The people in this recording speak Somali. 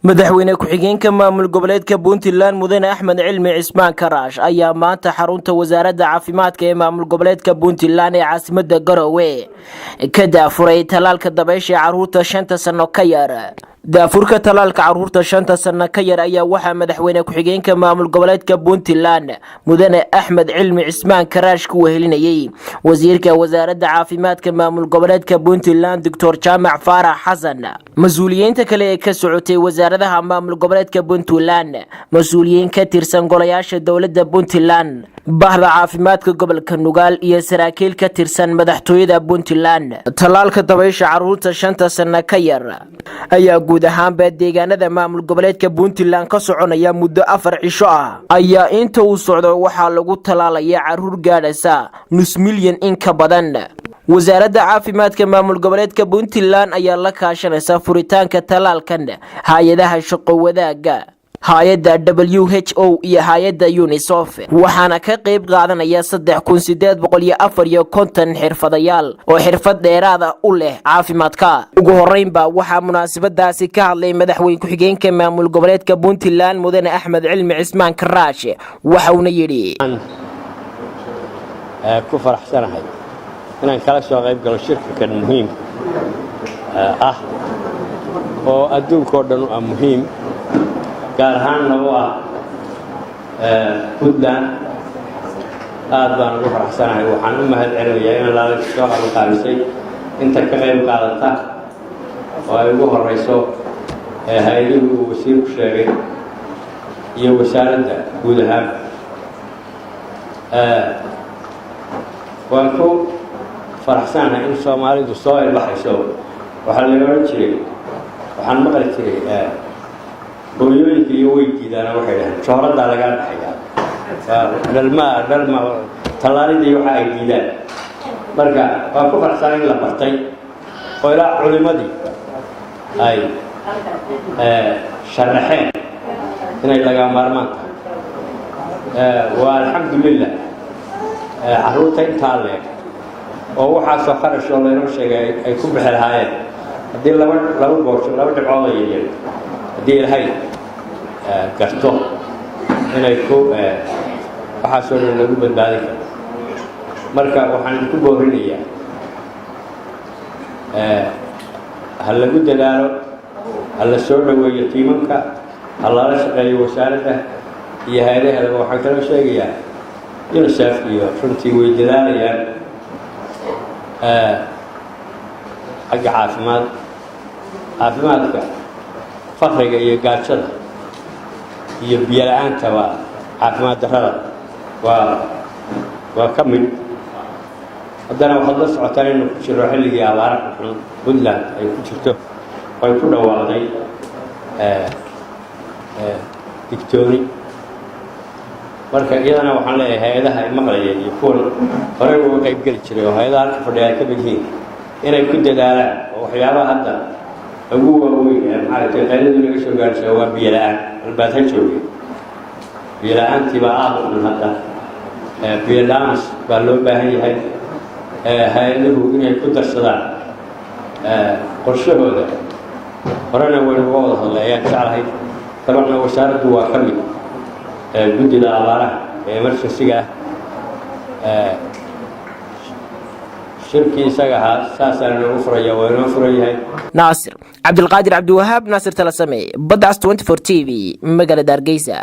Madaxweyne ku-xigeenka maamul goboleedka Puntland, Mudane Axmed Cilmi Cismaan Karaash, ayaa maanta xarunta wasaaradda caafimaadka ee maamul goboleedka Puntland ee caasimada Garowe ka daafuray tallaalka dabaysha caruurta 5-ta sano ka yar. Daafurka tallaalka caruurta 5-ta sano ka yar ayaa waxaa madaxweyne ku-xigeenka maamul goboleedka Puntland, Mudane Axmed Cilmi Cismaan Karaash, ku wehelinayay wasiirka wasaaradda caafimaadka maamul goboleedka Puntland, Doctor Jaamac Faarax Xasan, mas-uuliyiinta kale ee ka socotay wasaaradaha maamul goboleedka Puntland, mas-uuliyiin ka tirsan golayaasha dowladda Puntland, bahda caafimaadka gobolka Nugaal iyo saraakiil ka tirsan madaxtooyada Puntland. Tallaalka dabaysha caruurta 5-ta sano ka yar ayaa guud ahaanba deegaanada maamul goboleedka Puntland ka soconaya muddo 4 cisho ah. Ayaa inta uu socdo waxaa lagu tallaalaya caruur gaadhaysa nus milyan in ka badan. Wasaaradda caafimaadka maamul goboleedka Puntland ayaa la kaashanaysa furitaanka tallaalkan hay-adaha shaqo wadaaga, hay-adda WHO iyo hay-adda UNICEF, waxaana ka qeyb qaadanaya 3854 xirfadayaal oo xirfad dheeraada u leh caafimaadka. Ugu horeynba waxaa munaasabadaasi ka hadlay madaxweyne ku-xigeenka maamul goboleedka Puntland, Mudane Axmed Cilmi Cismaan Karaash, waxauna yidhi: Ku faraxsanahay inaan kala soo qayb galo shirka kan muhiim ah oo adduunka oo dhan u ah muhiim, gaar ahaanna u ah Puntland. Aad baan ugu faraxsanahay. Waxaan u mahad celinayaa in laala soo qabanqaabisay, inta ka qayb qaadata oo ay ugu horeyso hay-aduhu uu wasiirku sheegay iyo wasaaradda guud ahaan. Waan ku faraxsanahay in Soomaalidu soo ilbaxayso. Waxaa la odhan jiray, waxaan maqli jiray, hooyooyinka iyo way diidaana, waxay dhahaan jooraddaa lagaa dhaxayaa, dhalma dhalma tallaalidii waxa ay diidaan. Marka waan ku faraxsanay in la bartay oo ilaa culimadii ay sharaxeen inay laga maarmaan tahay. Waa alxamdulilah. Carruurta intaa leeg oo waxaasoo kharash oo laynoo sheegay ay ku bixi lahaayeen haddii laba laba goosho, laba dhibcood oo yaryar, haddii Ilaahay garto inay ku waxaasoo dhan lagu badbaadin karo. Marka waxaan idinku boorinayaa, ha lagu dadaalo, ha la soo dhoweeyo tiimanka, ha lala shaqeeyo wasaaradda iyo hay-adaheedaba. Waxaan kaloo sheegayaa UNICEF iyo runtii way dadaalayaan xagga caafimaadka. Fakriga iyo gaajada iyo biyo la-aanta waa caafimaad darrada, waa ka mid. Haddana waxaad la socotaan inuu ku jiro xilligii abaara xun Puntland ay ku jirto oo ay ku dhawaaqday digtooni. Marka iyadana waxaan leeyahay hay-adaha ay maqlaya iyo kuwan horey uga qayb geli jiray oo hay-adaha halka fadhiya ay ka mid yihiin inay ku dadaalaan oo waxyaabaha hadda ugu waaweyn ee maxaaragtay qayladu naga soo gaarhaysa waa biyo la-aan. Albaad ha joogay, biyo la-aantii baa aada u xun. Hadda biyo dhaamis baa loo baahan yahay, hay-aduhu inay ku darsadaan qorshahooda. Horena waynu uga wada hadlay ayaan jeclahay. Dabacna wasaaraddu waa ka mid guddida abaaraha ee emergency-ga ah. Shirkii isaga ahaa saasaa inoogu furaya, waa inoo furan yahay. Naasir Cabdilqaadir Cabdiwahaab, Naasir Talasame, Badcas 24 TV, magaalada Hargeysa.